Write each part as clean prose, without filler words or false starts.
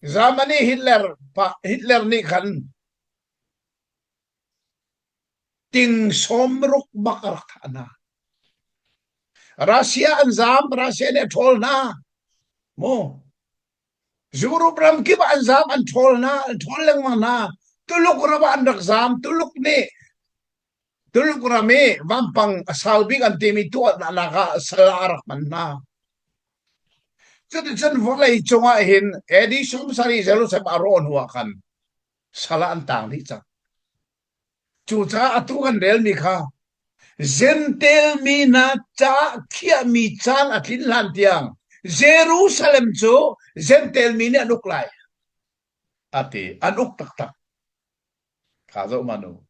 Germany Hitler pa Hitler nih khan ting 60 bak a rak thah hna. Russia an zaam, Russia nih a ṭhawl hna. Mu. Europe ram kip ah an zaam, an ṭhawl hna, an ṭhawl lengmang hna. Tuluk ram ah an rak zaam. Tuluk nih Tuluk ram i vampang a sau bik an timi tuahnak ah sal ah a rak hman hna. Cuticun vawlei cungah hin AD 70 Jerusalem a rawh hnu ah khan sal ah an tang dih cang. Cucaah atu kan relmi kha Jentail mi hna caah khiahmi caan a tlin hlan tiang Jerusalem cu Jentail mi nih an uk lai a ti. An uk taktak. Kha zoh hmanh u.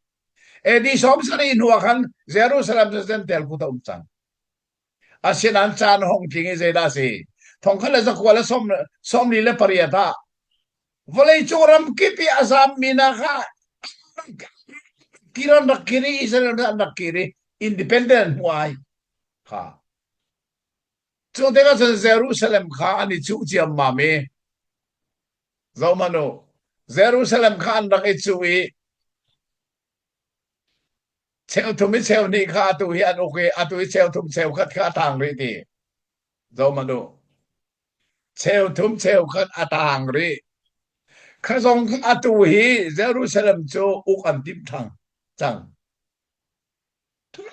AD 70 hnu ah khan Jerusalem cu Jentail kut a um cang. Asinain caan hong tling i zeidah a si? Thongkhat le zakua le sawm, 48 ah vawleicung ram kip i a zammi hna kha kir an rak kir i Israel an rak kir i independent hmu ai kha. Cu tikah cun Jerusalem kha an i cuh ciammam i zohhmanh u Jerusalem kha an rak i cuh i Cheuthum i cheuhnih kha atu hi an uk i atu i cheuthum cheukhat kha a tang rih ti. Zohhmanh u. Cheuthum cheukhat a tang rih. Kha zong kha atu hi Jerusalem cu uk an timh ṭhang cang.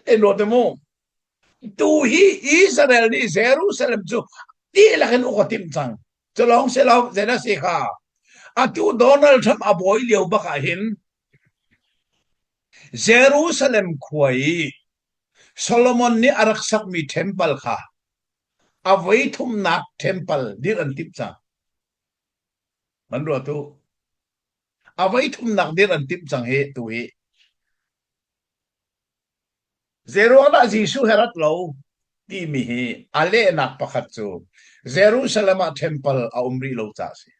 Te luat mu. Tu hi Israel nih Jerusalem cu dihlak in uk a timh cang. Cu lawng si lo, zeidah si kha? Atu Donald Trump a bawi lio bak ah hin Jerusalem khua i Solomon nih a rak sakmi temple kha a voithumnak temple dirh an timh cang. Man ruat u. A voithumnak dirh an timh cang hi tu hi. Zeiruang dah Jesuh he rat lo timi hi a lehnak pakhat cu Jerusalem ah temple a um rih lo caah a si.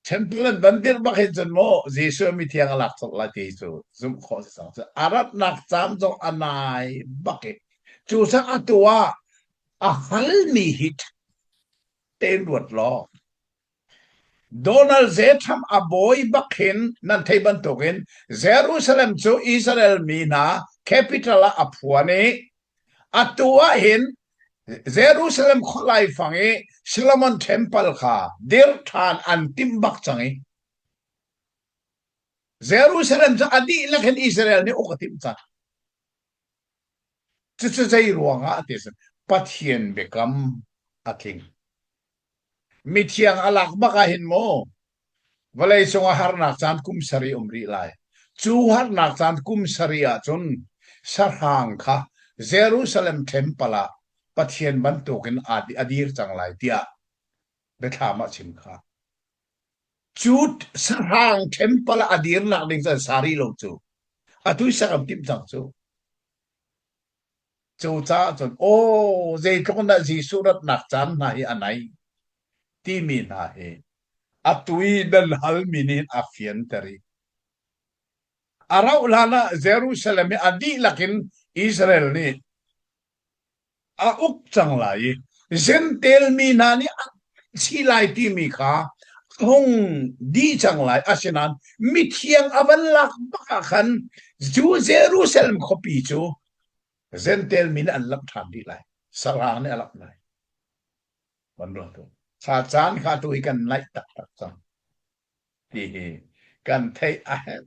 Temple an van dirh bak hin cun maw Jesuh mithiang a lak colh lai ti cu zumh khawh si cang. A ratnak caan zong a nai bak i cu cang atu ah a halmi hi tein ruat law Donald J. Trump a bawi bak hin nan theih bantukin Jerusalem cu Israel mi hna capital ah a phuan i atu ah hin Jerusalem khualaifang i Solomon Temple kha dirh ṭhan an timh bak cang i Jerusalem cu a dihlak in Israel nih uk a timh cang. Cucu zei ruangah ti a si? Pathian biakam a tling. Mithiang a lak bak ah hin maw vawleicung ah harnak caan kum sarih um rih lai. Cu harnak caan kum sarih ahcun sahrang kha Jerusalem temple ah Pathian bantukin a dir cang lai tiah biathlam ah chim kha. Cu sahrang temple ah a dirnak ding cu an sa rih lo cu. Atu i sak an timh cang cu. Cucaah cun, aw, zeitluk in dah Jesuh ratnak caan hna hi a naih timi hna hi atu i nan halmi nih hin a fianter i a rauh hlan ah Jerusalem i a dihlak in Israel nih a uk cang lai i Jentail mi hna nih an si lai timi kha a hung dih cang lai. Asinain mithiang a van lak bak ah khan cu Jerusalem khuapi cu Jentail mi nih an lamh ṭhan dih lai. Sarang nih a lamh lai. Van ruat u. Kha caan kha tu hi kan naih taktak cang. Ti hi kan theih a herh.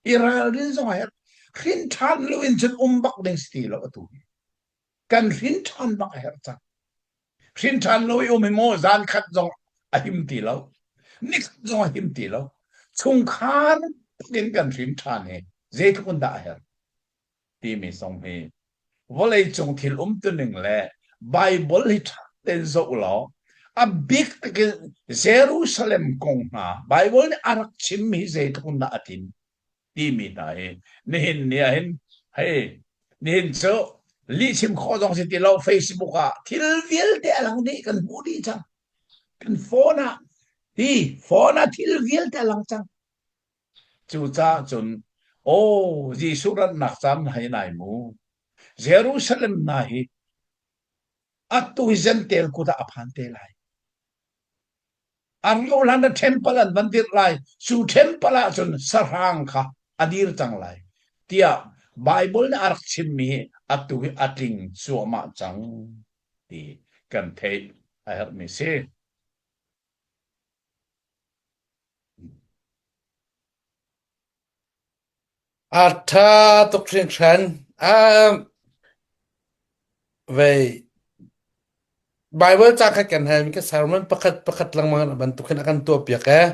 I ralrin zong a herh. Hrin ṭhan lo in cun um bak ding si ti lo atu hi. Kan hrin ṭhan bak a herh cang. Hrin ṭhan lo i um hi maw zan khat zong a him ti lo. Nikhat zong a him ti lo. Chungkhar in kan hrin ṭhan hi zeitluk in dah a herh timi zong hi vawleicung thil umtuning le Baibal hi ṭha tein zoh law a bik takin Jerusalem kong hna Baibal nih a rak chimmi hi zeitluk in dah a tlin timi hna hi nihin ni ah hin hei nihin cu lihchim khawh zong si ti lo Facebook ah thil vialte a lang dih kan hmuh dih cang kan phone ah hi phone ah thil vialte a lang cang Cucaah cun, aw Jesuh ratnak caan hei nai mu. Jerusalem hna hi atu hi Jentail kut ah a phan te lai. An hlan ah temple an van dirh lai. Cu temple ahcun sahrang kha a dir cang lai tiah Bible nih a rak chimmi hi atu hi a tling cuahmah cang ti kan theih a herhmi si. A ṭha tuk hringhran. Vei Bible ca kha kan hal mi ka sermon pakhat pakhat lengmang bantuk hin a kan tuahpiak ee.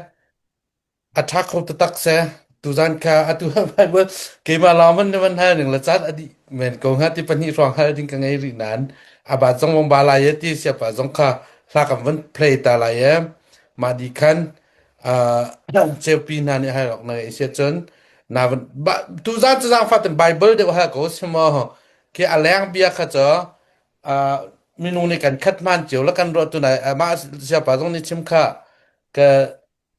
A ṭha kho taktak seh. Tuzan kha atu Bible keimah lawng van van hal ning le caan a dih men ko hnga ti pahnih hrawng hal ding ka ngei rih nain aba zong vong ba lai e ti siapa zong kha hla kan van play ta lai e. Mah di khan ceupi hna nih hal awk na ngeih si cun na van tuzan cu zaangfah ten Bible deuh hal ko si maw khi a leng bia kha cu minung nih kan khat hman cio la kan ruah tu nai mah siapa zong nih chim kha ka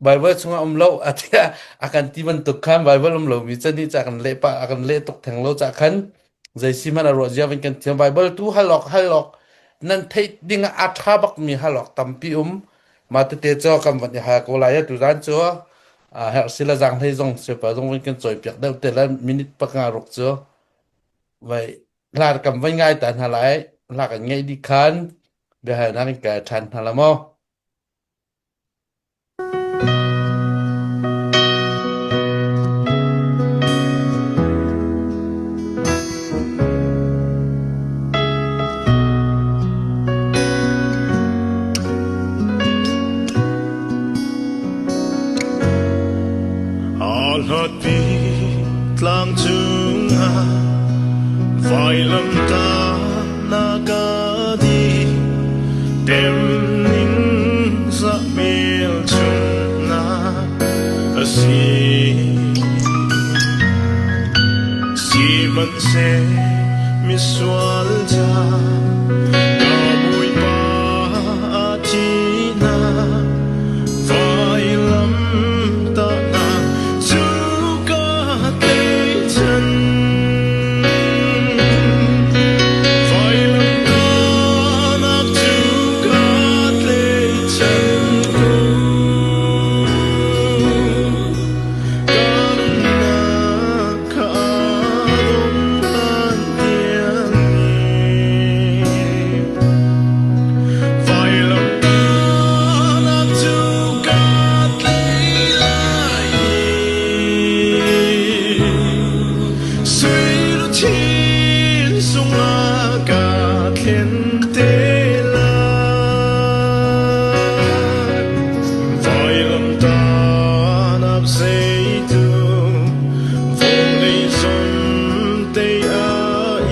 Bible chungah um lo a tiah a kan ti bantuk khan Bible um lomi can hi ca kan leh pa a kan leh tuk theng lo ca khan zei si hmanh a ruah zia van kan thiam Bible tu halok halok nan theih ding ah a tha bak mi halok tampi um ma tete cho kan van i hal ko lai tu zan chu a herh sila zang hlei zong se pa zong van kan choi piak deuh te la minute panga ruk chu vai hla kam vai ngai ta hna lai hla kan ngai di khan biahal na kan kai than hna la mo Aa hlatpi tlang cungah vailamtah na ka di Temning za hmelchunhnak a si. Sihmanhseh misual ca ka Bawipa a thihnak vailam tahnak cu ka tlaihchan. Vailamtahnak cu ka tlaihchan ko. Ka nunnak kha a dong hlan tiangin. Vailamtahnak cu ka tlaih lai i Sui luchin sungah ka thlen te lai. Vailamtahnak zeitu vawlei zong tei a i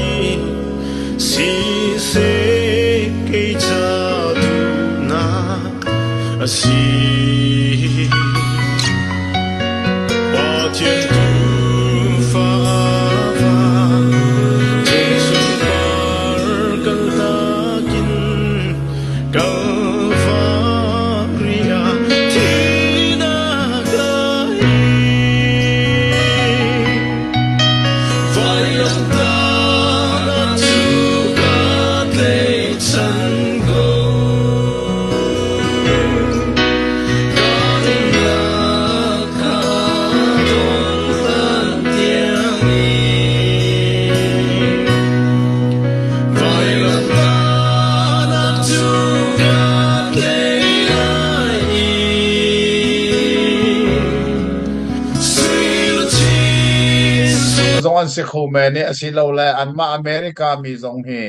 siseh kei ca duhnak a si. Pathian tuufa cung sunpar kaltak in Kalvari ah thihnak a ing. Vailamtahnak cu ka tlaihchan ko. Ka nunnak kha dong hlan tiangin. Vailamtahnak cu ka tlaih lai i sui luchin Zong an si kho men i asilole anmah America mi zong hi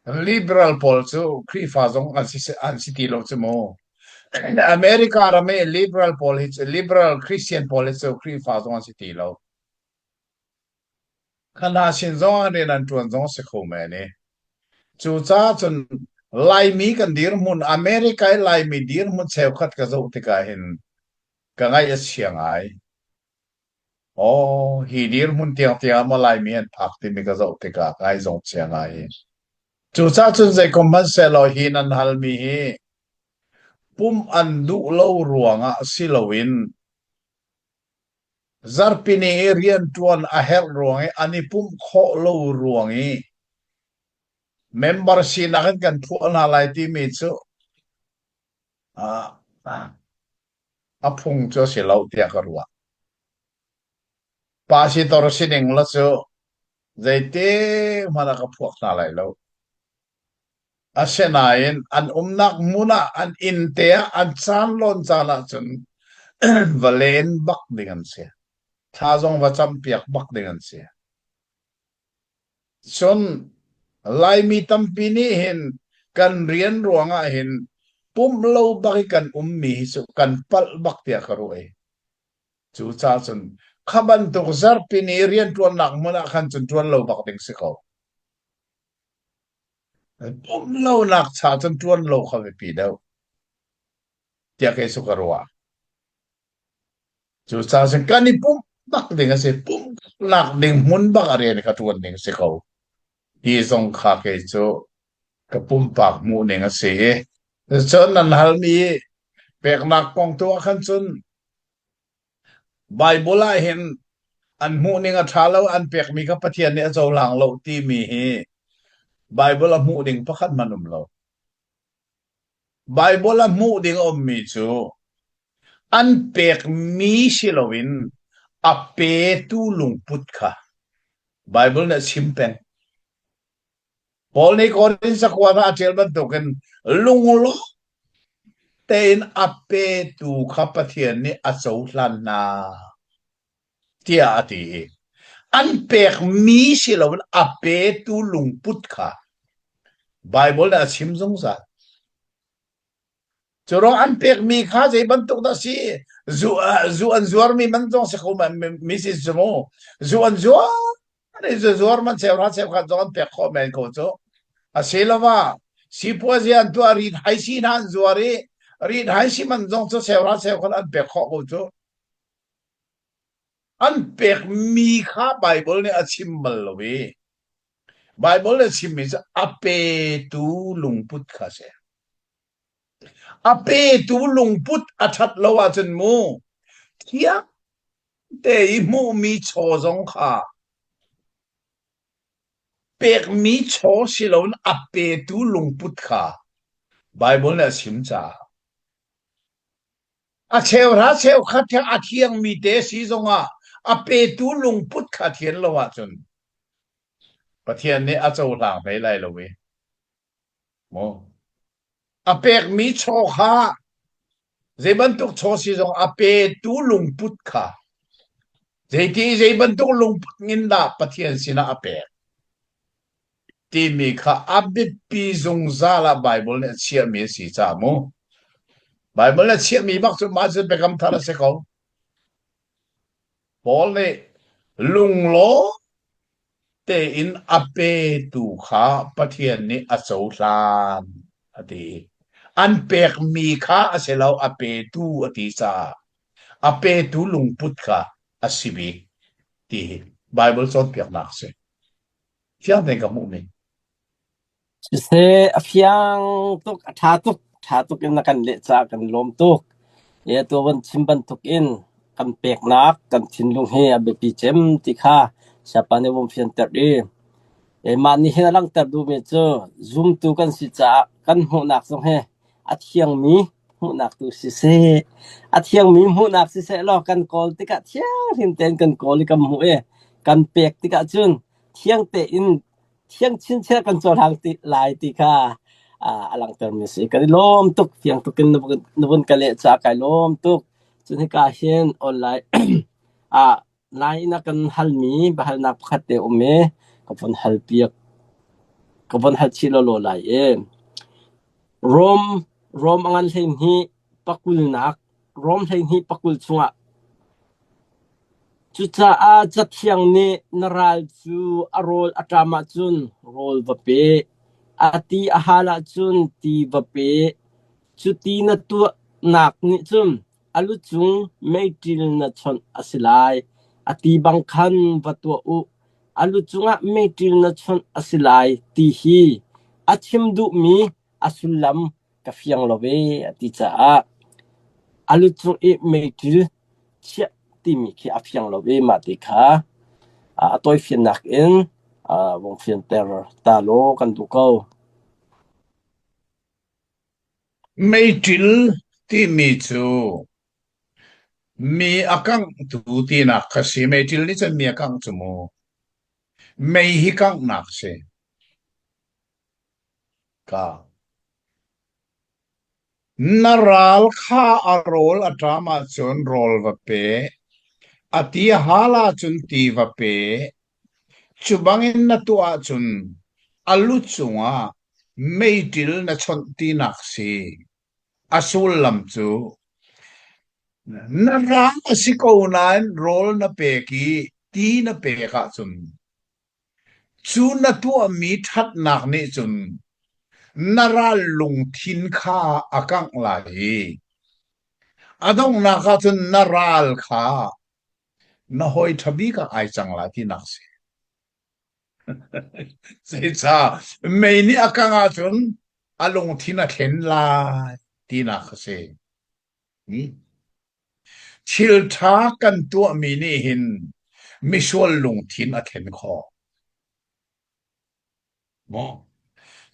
Liberal pawl cu Khrihfa zong an si an si ti lo cu mu. America ram i liberal pawl hi cu liberal Christian pawl hi cu Khrihfa zong an si ti lo. Kha hna sin zong ah rian an ṭuan zong si kho men i. Cucaah cun Laimi kan dirhmun America i Laimi dirhmun cheukhat ka zoh tikah hin ka ngaih a chia ngai. Aw, hi dirhmun tiangtiang ah maw Laimi an phak timi ka zoh tikah ngai zong chia ngai hi. Cucaah cun zeikom hmanhsehlaw hi nan halmi hi pumh an duh lo ruangah si loin zarhpini i rianṭuan a herh ruang i an i pumh khawh lo ruang i member sinak in kan phuah hna lai timi cu. A phung cu a si lo tiah ka ruah. Pasitor sining la cu zeitik hmanh ah ka phuak hna lai lo. Asinain an umnak hmun ah an inn te ah an caan lawn caan ahcun va len bak ding an si. Thla zong va campiak bak ding an si. Cun Laimi tampi nih hin kan rian ruangah hin pumh lo bak i kan ummi hi cu kan palh bak tiah ka ruah i cucaah cun kha bantuk zarhpi ni rianṭuannak hmun ah khan cun ṭuan lo bak ding si ko. Pumh lonak cha cun ṭuan lo kha biapi deuh tiah kei cu ka ruah. Cucaah cun kan i pumh bak ding a si. Pumhnak ding hmun bak a rian kha ṭuan ding a si ko. Ti zong kha kei cu ka pumpak hmuh ning a si i cun nan halmi peknak kong tu ah khan cun Baibal ah hin an hmuh ning a ṭha lo, an pekmi kha Pathian nih a cohlang lo timi hi Baibal a hmuh ding pakhat hmanh um lo. Baibal a hmuh ding a ummi cu an pekmi si loin a petu lungput kha Baibal nih a chim peng. Paul nih Korin cakuat ah a ṭial bantukin lunglawm tein a petu kha Pathian nih a cohlan hna tiah a ti i an pekmi si loin a petu lungput kha Baibal nih a chim zungzal. Cu ruang an pekmi kha zei bantuk dah si? Zu, zu an zuarmi man zong si kho mi si cu mu. Zu an zuar i zu zuar man cheuhra cheukhat zong an pek khawh men ko cu. Asiloah sipuazi an tuah rit hai si hna an zuar i rit hai si man zong cu cheuhra cheukhat an pek khawh ko cu. An pekmi kha Baibal nih a chim bal lo i Baibal nih a chimmi cu a petu lungput kha a si. A petu lungput a ṭhat lo ahcun mu thiang te i hmuhmi chaw zong kha pekmi chaw si loin a petu lungput kha Baibal nih a chim caah a cheuhra cheukhat hi a thiangmi te si zongah a petu lungput kha thian lo ahcun Pathian nih a cohlang hlei lai lo i Maw? A pekmi chaw kha zei bantuk chaw si zong a petu lungput kha zeiti zei bantuk lungput in dah Pathian sinah a pek timi kha a biapi zungzal ah Baibal nih a chiahmi a si caah mu. Baibal nih a chiahmi bak cu mah cu Biakam Thar a si ko. Paul nih lunglawm tein a petu kha Pathian nih a cohlan a ti. An pekmi kha a si lo, a petu a ti caah a petu lungput kha a si bik ti hi Baibal cawnpiaknak a si. Fiang tein ka hmuhmi. Siseh, a fiang tuk, a ṭha tuk, ṭha tuk in na kan leh caah kan lawm tuk. E atu van chim bantuk in kan peknak kan thinlung hi a biapi cem ti kha Sayapa nih a vun fianter i e mah nih hin a langhter duhmi cu zumtu kan si caah kan hmuhnak zong hi a thiangmi hmuhnak tu siseh, a thiangmi hmuhnak siseh law kan kawl tikah thianghlim tein kan kawl i kan hmuh i kan pek tikah cun thiang tein thiang chinchin kan cohlang ti lai ti kha a langhtermi a si. Kan i lawm tuk, fiang tuk in na vun ka leh caah kai lawm tuk. Cun hika hin online ah lai in a kan halmi biahalnak pakhat te um i ka vun hal piak ka vun hal chih lawlaw lai i Rom Rom a ngan 12 pakulnak Rom 12 pakul chungah Cucaah Cathiang nih na ral cu a rawl a ṭam ahcun rawl va pe, a ti a hal ahcun ti va pe. Cu ti na tuahnak nih cun a lucung meiṭil na chawnh a si lai. A ti bang khan va tuah u, a lu cungah meiṭil na chawnh a si lai ti hi a chim duhmi a sullam ka fiang lo ve a ti caah a lu cung i meiṭil chiah timi khi a fiang lo i mah ti kha a tawifiannak in vung fianter ta law kan duh ko. Meiṭil. Timi cu mi a kanghtu tinak kha si. Meiṭil nih cun mi a kangh cu mu. Mei hi kanghnak si. Ka. Na ral kha a rawl a ṭam ahcun rawl va pe, a ti a hal ahcun ti va pe. Cu bangin na tuah ahcun a lu cungah meiṭil na chawnh tinak si. A sullam cu na ral a si ko nain rawl na pek i ti na pek ahcun Cu na tuahmi ṭhatnak nih cun na ral lungthin kha a kangh lai i a donghnak ah cun na ral kha na hawi ṭha bik ah ai cang lai tinak a si. Zeicah mei nih a kangh ahcun a lungthin a thlen lai tinak a si. Thil ṭha kan tuahmi nih hin misual lungthin a thlen khawh.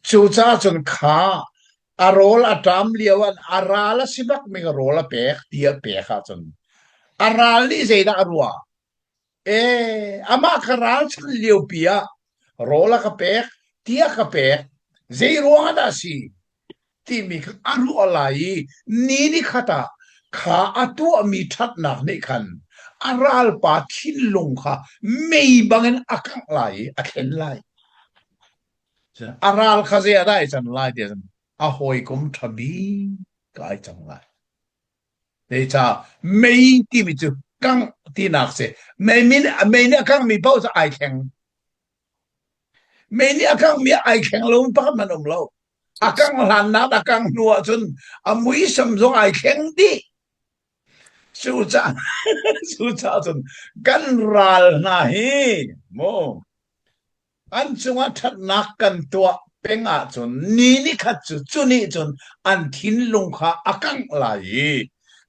Cucaah cun kha a rawl a ṭam lio ah a ral a si bakmi rawl a pek ti a pek ahcun a ral nih zeidah a ruah? Ee, amah kha ralchanh liopi ah rawl a ka pek, ti a ka pek, zei ruang ah dah a si timi kha a ruah lai i ni nikhat ah kha a tuahmi ṭhatnak nih khan a ralpa thinlung kha mei bangin a kangh lai i a thlen lai. A ral kha zei ah dah ai can lai ti ahcun a hawikom ṭha bik ah ai cang lai. Zeicah mei timi cu kangh tinak si. Mei min mei nih a kanghmi paoh cu ai thleng. Mei nih a kanghmi ai thleng lo pakhat hmanh um lo. A kangh hlannak a kangh hnu ahcun a muisam zong ai thleng dih. Cucaah cucaah cun kan ral hna hi mu An cungah ṭhatnak kan tuah peng ahcun ni nikhat cu cu nih cun an thinlung kha a kangh lai i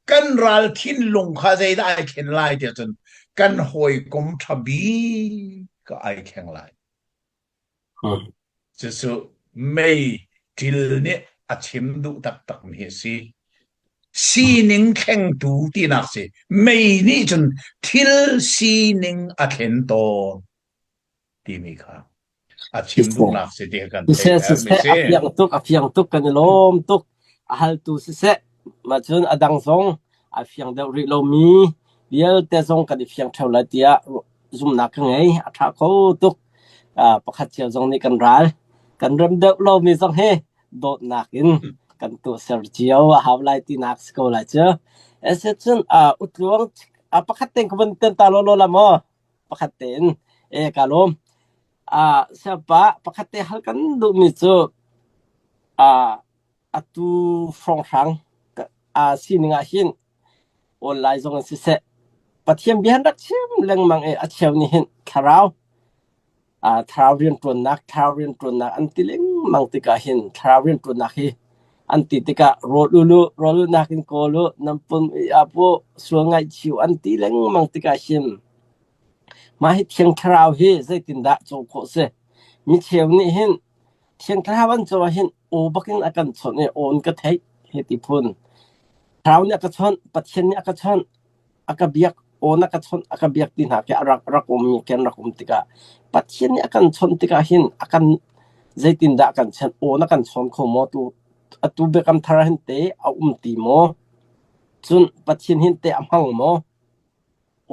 kan ral thinlung kha zeidah ai thlen lai tiah cun kan hawikom ṭha bik ah ai thleng lai. Cucu mei ṭil nih a chim duh taktakmi hi a si. Sining thlengtu tinak si. Mei nih cun thil sining a thlen tawn. timi kha a chim duhnak si ti kan Siseh theih herhmi siseh si. a fiang tuk a fiang tuk kan i lawm tuk a haltu siseh mah cun a dang zong a fiang deuh rih lomi vialte zong kan i fiang ṭheo lai tiah zumhnak ka ngei a ṭha kho tuk uh, pakhat cio zong nih kan ral kan rem deuh lomi zong hi dawtnak in kan tuahser cio a hau lai tinak si ko lai cu Asicun uh, utluang uh, pakhat ten ka vun ten ta law law la maw pakhat tein e ka lawm. Ah siapa pakhat te hal kan duhmi cu ah atu hrawnghrang ah sining ah hin online zong in siseh Pathian bia han rak chim lengmang i a cheu nih hin thlarau ah thlarau rianṭuannak thlarau rianṭuannak an ti lengmang tikah hin thlarau rianṭuannak hi an ti tikah rawl ul u rawl ulnak in kawl u nan pum i ap u sual ngaihchih u an ti lengmang tikah hin Mah hi Thiang Thlarau hi zeitindah caw khawh si? Micheu nih hin Thiang Thlarau an caw ahhin aw bakin a kan chawnh i aw in ka theih hei ti phun. Thlarau nih a ka chawnh, Pathian nih a ka chawnh, a ka biak, aw na ka chawnh, a ka biak ti hna khi a rak, rak ummi khi an rak um tikah Pathian nih a kan chawnh tikah hin a kan zeitindah a kan chawnh, aw na kan chawn kho maw? Tu atu Biakam Thar ah hin teh a um ti maw? Cun Pathian hin teh a hmang maw?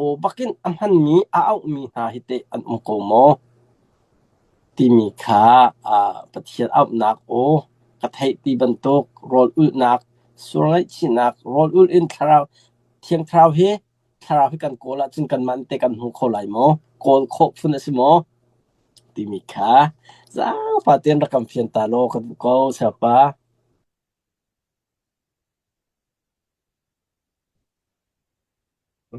Aw bakin a hmanmi a auhmi hna hi teh an um ko maw? Timi kha Pathian auhnak aw ka theih ti bantuk rawl ulhnak, sual ngaihchihnak, rawl ulh in thlarau, Thiang Thlarau hi thlarau hi kan kawl ahcun kanmah te kan hmu kho lai maw? Kawl khawh phun a si maw? Timi kha zaangfah tein rak kan fian ta law ka duh ko, Sayapa.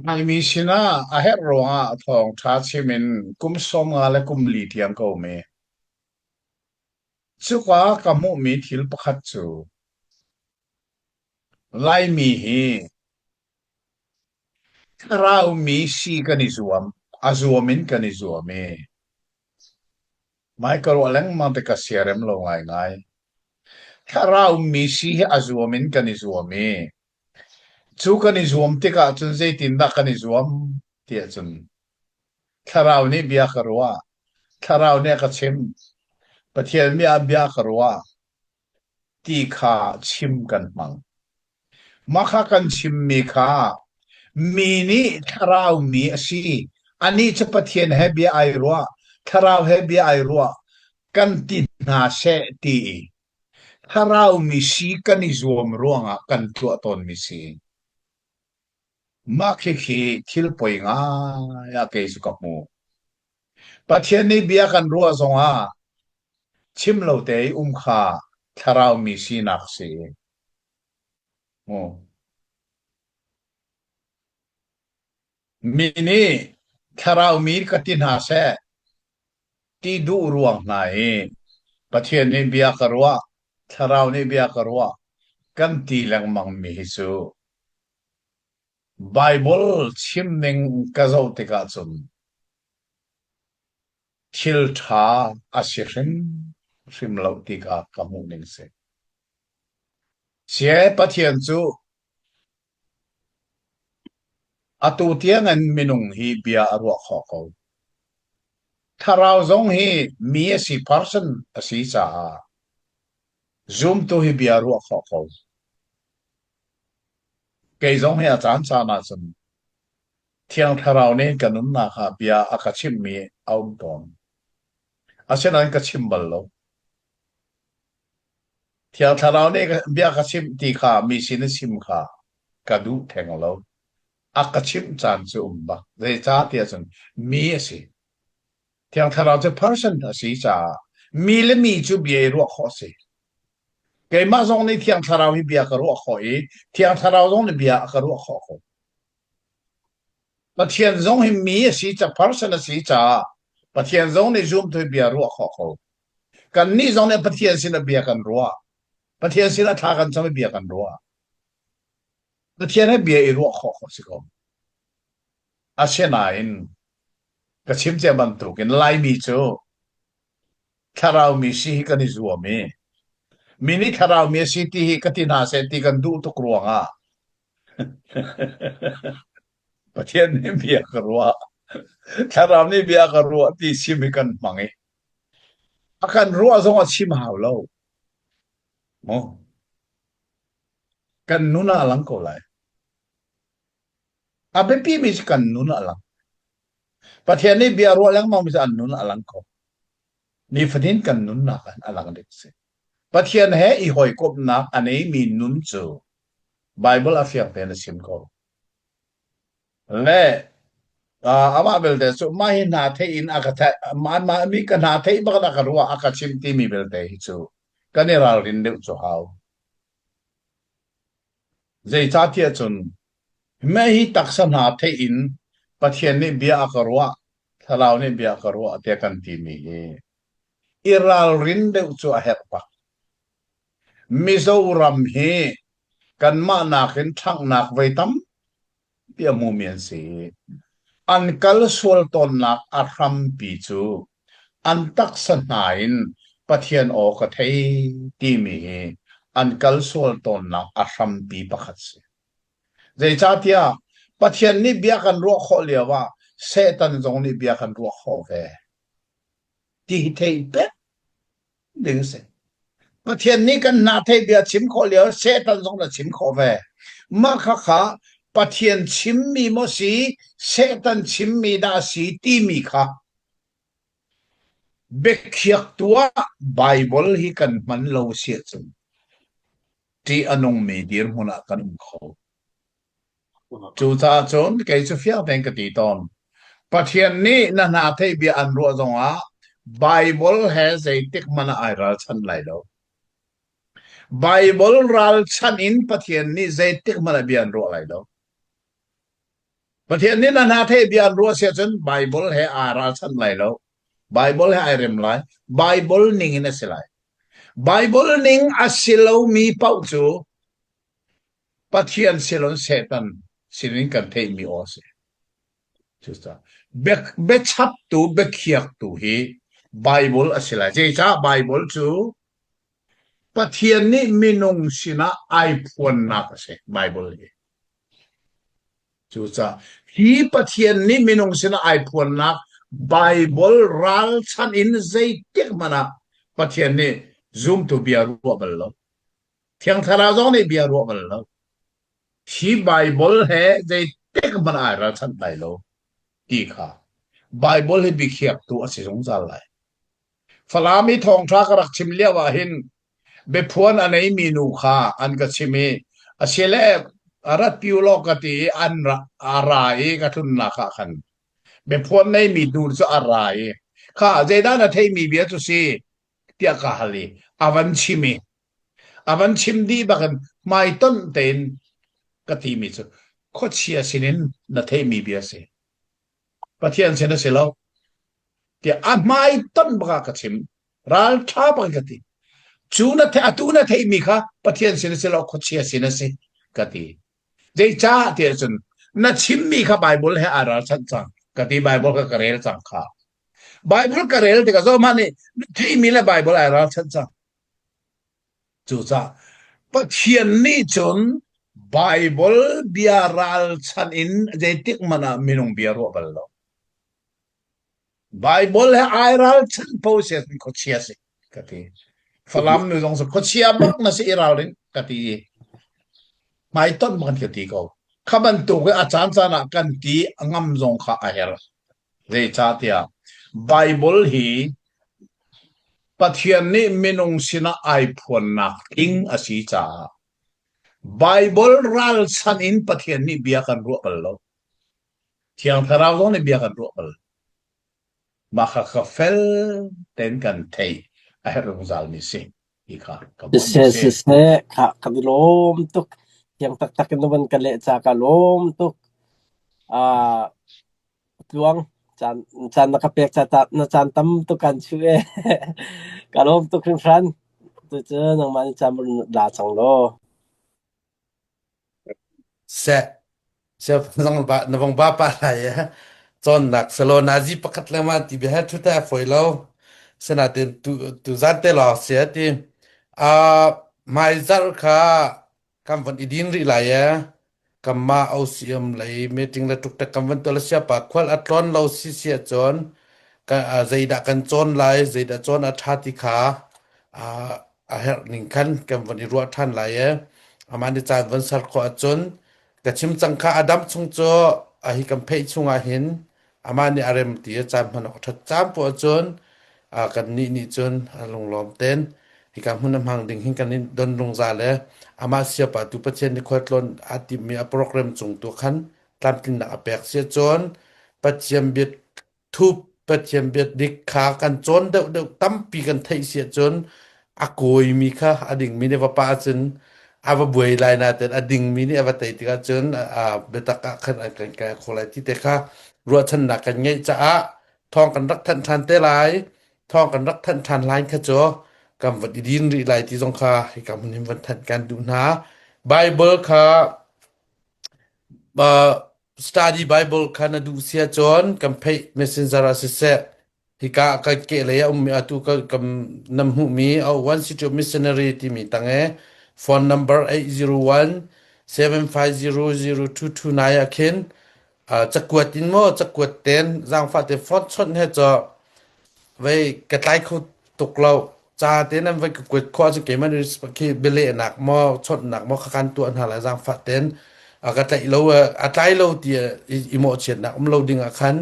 Laimi sinah a herh ruangah thawngṭha chim in kum 50 le kum li tiang ka um i cuka ka hmuhmi thil pakhat cu Laimi hi thlarau mi si kan i zuam, a zuam in kan i zuam i hmai ka ruah lengmang tik ka siarem lo ngaingai. Thlarau mi si hi a zuam in kan i zuam i. Cu kan i zuam tikah cun zeitindah kan i zuam tiah cun Thlarau nih bia ka ruah, Thlarau nih a ka chimh, Pathian nih a bia ka ruah ti kha chim kan hmang. Mah kha kan chimmi kha mi nih thlarau mi a si, anih cu Pathian he bia ai ruah, thlarau he bia ai ruah kan ti hna seh ti i thlarau mi si kan i zuam ruangah kan tuah tawnmi si. Mah khikhi thil poi ngai ah kei cu ka hmu. Pathian nih bia kan ruah zongah chim lo te i um kha thlarau mi sinak si. Mi nih thlarau mi ka ti hna seh ti duh ruang hna i Pathian nih bia ka ruah, thlarau nih bia ka ruah kan ti lengmang mi hi cu Baibal chimning ka zoh tikah cun thil ṭha a si hrimhrim lo ti kha ka hmuh ning si. Sie Pathian cu atu tiangin minung hi bia a ruah khawh ko. Thlarau zong hi mi a si person a si caah zumtu hi bia a ruah khawh ko. Kei zong hi a caan caan ahcun Thiang Thlarau nih ka nunnak ah bia a ka chimhmi a um tawn. Asinain ka chim bal lo. Thiang Thlarau nih bia ka chimh ti kha mi sin i chim kha ka duh theng lo. A ka chimh caan cu um bak. Zeicah tiah cun mi a si. Thiang Thlarau cu person a si caah mi le mi cu bia i ruah khawh a si. Keimah zong nih Thiang Thlarau hi bia ka ruah khawh i Thiang Thlarau zong nih bia a ka ruah khawh ko. Pathian zong hi mi a si ca person a si caah Pathian zong nih zumtu hi bia ruah khawh ko. Kannih zong nih Pathian sinah bia kan ruah. Pathian sinah thla kan cam i bia kan ruah. Pathian he bia i ruah khawh khawh si ko. Asinain ka chim cia bantukin Laimi cu thlarau mi si hi kan i zuam i mi nih thlarau mi a si ti hi ka ti hna seh ti kan duh tuk ruangah Pathian nih bia ka ruah thlarau nih bia ka ruah ti chim hi kan hmang i a kan ruah zong a chim hau lo mu kan nun ah a lang ko lai A biapimi cu kan nun a lang. Pathian nih bia ruah lengmang mi cu an nun a lang ko. Nifatin kan nunnak ah a lang ding a si. Pathian he i hawikomhnak a neimi nun cu Bible a fiang tein a chim ko. Le uh, amah belte cu mah hi hna theih in a ka theih mah mah mi ka hna theih bak a ka ruah a ka chim timi belte hi cu kan i ralrin deuh cu hau. Zeicahtiah cun mah hi taksa hna theih in Pathian nih bia a ka ruah, Thlarau nih bia a ka ruah tiah kan timi hi i ralrin deuh cu a herh bak. Mizoram hi kanmah nakin ṭhanghnak voi tampi a hmumi an si i an kal sual tawnnak a hrampi cu an taksa hna in Pathian aw ka thei timi hi an kal sual tawnnak a hrampi pakhat si. Zeicahtiah Pathian nih bia kan ruah khawh lio ah Satan zong nih bia kan ruah khawh ve ti hi theih peng ding a si. Pathian nih kan hna theih bia chim khawh lio Satan zong na chim khawh ve. Mah kha kha Pathian chimmi maw si Satan chimmi dah si timi kha biakhiak tuah Bible hi kan hman lo si ahcun ṭih a nungmi dirhmun ah kan um kho. Cucaah cun kei cu fiang tein ka ti tawn. Pathian nih na hna theih bia an ruah zongah Bible he zeitik hmanh ah ai ralchanh lai lo. Bible ralchanh in Pathian nih zeitik hmanh ah bia an ruah lai lo. Pathian nih na hna theih bia an ruah si ahcun Bible he aa ralchanh lai lo. Bible he ai rem lai. Bible ning in a si lai. Bible ning a si lomi paoh cu Pathian silon Satan sinin kan theihmi aw a si. Cucaah biachaptu, biakhiaktu hi Bible a si lai. Zeicah Bible cu Pathian nih minung sinah ai phuannak a si, Bible hi. Cucaah hi Pathian nih minung sinah ai phuannak Baibal ralchanh in zeitik hmanh ah Pathian nih zumtu bia ruah bal lo. Thiang Thlarau zong nih bia ruah bal lo. Hi Baibal he zeitik hmanh ai ralchanh lai lo ti kha Baibal hi biakhiaktu a si zungzal lai. Falam i thawngṭha ka rak chim lio ah hin biaphuan a neimi nu kha an ka chim i asile rat pi u law ka ti i an ra, a ra i ka tlunnak ah khan biaphuan neimi nu cu a ra i kha zeidah na theihmi bia cu si tiah ka hal i a van chim i a van chim dih bakin hmaitonh tein ka timi cu khuachia sinin na theihmi bia si Pathian sin a si lo tiah a hmaitonh bak ah ka chim ralṭha bak in ka ti cu na the atu na theihmi kha Pathian sin a si lo khuachia sin a si ka ti zeicah tiah cun na chimmi kha Bible he aa ralchanh cang ka ti Bible kha ka rel cang kha Bible ka rel tikah zohhmanh nih na theihmi le Bible ai ralchanh cang Cucaah Pathian nih cun Baibal bia ralchanh in zeitik hmanh ah minung bia ruah bal lo. Baibal he ai ralchanh po si ahcun khuachia si ka ti. Falam nu zong cu khuachia bak na si i ralring ka ti i hmaitonh bak ka ti ko. Kha bantuk i a caan caan ah kan ti a ngam zong kha a herh. Zeicahtiah Baibal hi Pathian nih minung sinah ai phuannak tling a si caah Baibal ralchanh in Pathian nih bia kan ruah bal lo. Thiang Thlarau zong nih bia kan ruah bal. Mah kha ka fel tein kan theih a herh zungzalmi si ti kha ka hmuhmi Siseh, si. siseh, khah kan i lawm tuk. Thiang taktak in na van ka leh ca ka lawm tuk. Ah, Tluang, caan, caan na ka pek ca ta, na caan tam tuk kan chuh e. Ka lawm tuk hringhran. Tucu nangmah nih caan la cang law. Seh, chef zong ba na vong ba pa lai e. Cawnnak selo nazi pakhat lengmang ti bia he thu te a fawi lo. Sinain tu tu zan te lawng si ti. Uh, mai zarh kha kan von i din rih lai e. Kanmah OCM lei meeting le ṭukṭek kan van tuah le siapa khual a tlawn lo si si ahcun ka, uh, zeidah kan cawn lai, zeidah cawn a ṭha ti kha uh, a herh ning khan kan von i ruah ṭhan lai e. Amah nih caan von ser khawh ahcun ka chim cang kha a dam chung cu a hi kan pheih chungah hin amah nih a rem ti a caan hman awk a ṭhat caan poah ahcun uh, kannih nih cun a lunglawm ten hika hmun a hmang ding hin kan in don lungzal le amah siapa tu Pathian nih khualtlawn aa timmi a program cung tu khan tlamtlinnak a pek si cun Pathian bia thup Pathian bia dik kha kan cawn deuh deuh tampi kan theih si cun a kawimi kha a dingmi nih va pa cun a va buai lai nain a dingmi nih a va tei tikah cun a biatak ah khan an kan kai kho lai ti te kha ruahchannak kan ngeih caah thawng kan rak thanh ṭhan te lai thawng kan rak thanh ṭhan lai kha cu kan van i din rih lai ti zong kha hika hmun hin van thanh kan duh hna Bible kha uh, study Bible kha na duh sia cun kan pheih messenger ah siseh hika kan kehlei a ummi atu ka kam nam hmuhmi a one city of missionary timi tange phone number 801 750 0229 ah khin cakuat in maw cakuat ten zaangfah te phone chawnh he cu vei ka tlai kho tuk lo ca te nan vai ka kuat khawh ahcun keimah nih khi bialehnak maw chawnhnak maw kha kan tuah hna lai zaangfah ten a ka tlaih lo a tlai lo ti i mawhchiatnak um lo ding ah khan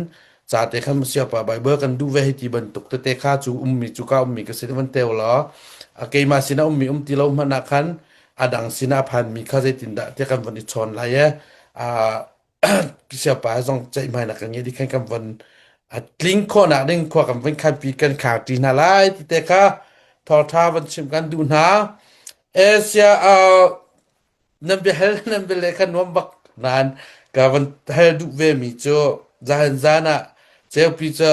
ca te khan siapa Bible kan duh ve hei ti bantuk tete kha cu ummi cu ka ummi ka sin van teu law a keimah sinah ummi um ti lo hmanh ah khan a dang sinah phanmi kha zeitindah tiah kan von i chawn lai e siapa zong ceihmainak kan ngei di khan kan von a tling khawhnak ding khua kan von khanpi kan khangṭi hna lai ti te kha thawngṭha von chim kan duh hna Asia uh, nan biahal nan biale kha nuam bak nain ka van hal duh ve mi cu zahan zan ah ceupi cu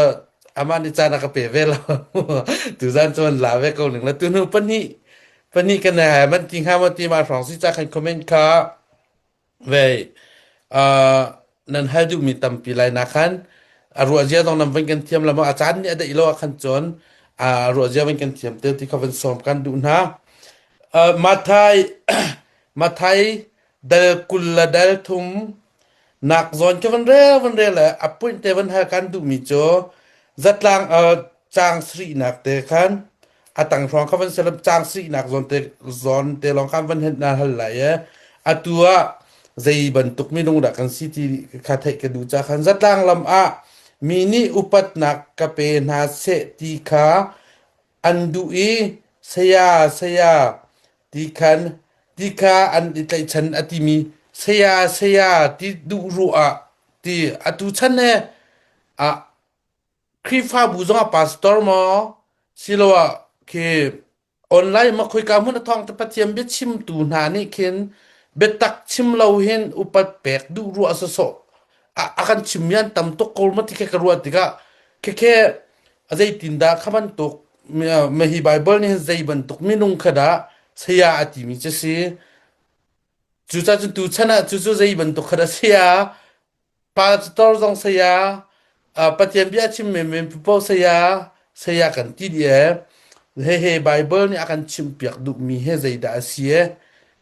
amah nih caan a ka pe ve lo tu zan cu an la ve ko ning la tu hnu pahnih pahnih kan hai man ti hnga maw ti ma hrawng si ca khan comment kha Vei, uh, nan hal duhmi tampi lai na khan a ruahzia zong nan van kan thiam la maw a caan nih a daih lo ah khan cun a ruahzia van kan thiam te ti kha van sawm kan duh hna. Uh, Mathai Mathai dal 23. Nak zawn khi van rel van rel le a point te van hal kan duhmi cu zatlang uh, caang sarihnak te khan a tang hrawng kha van selam caang sarihnak zawn te zawn te lawng khan van hen na hal lai e atu ah zei bantuk minung dah kan si ti kha theih ka duh ca khan zatlang lam ah mi nih upatnak ka pe hna seh ti kha an duh i saya saya ti khan ti kha an i tlaihchan a timi saya saya ti duh ruah ah ti atu chan he ah Khrihfabu zongah pastor maw siloah khi online ma khoika hmun a thawng te Pathian biachimtu hna nih khin biatak chim lo hin upat pek duh ruah sawsawh a, a kan chimmi an tam tuk ko ma ti khe ka ruah tikah khekhe a zeitin dah kha bantuk ma hi Bible nih zei bantuk minung kha dah saya a timi cu si cucaah cun tuchan ah cucu zei bantuk kha dah saya Pastor zong saya, uh, Pathian bia chim menmen paoh saya, saya kan ti dih ee. Hehe Bible nih a kan chimpiak duhmi he zeidah a si ee?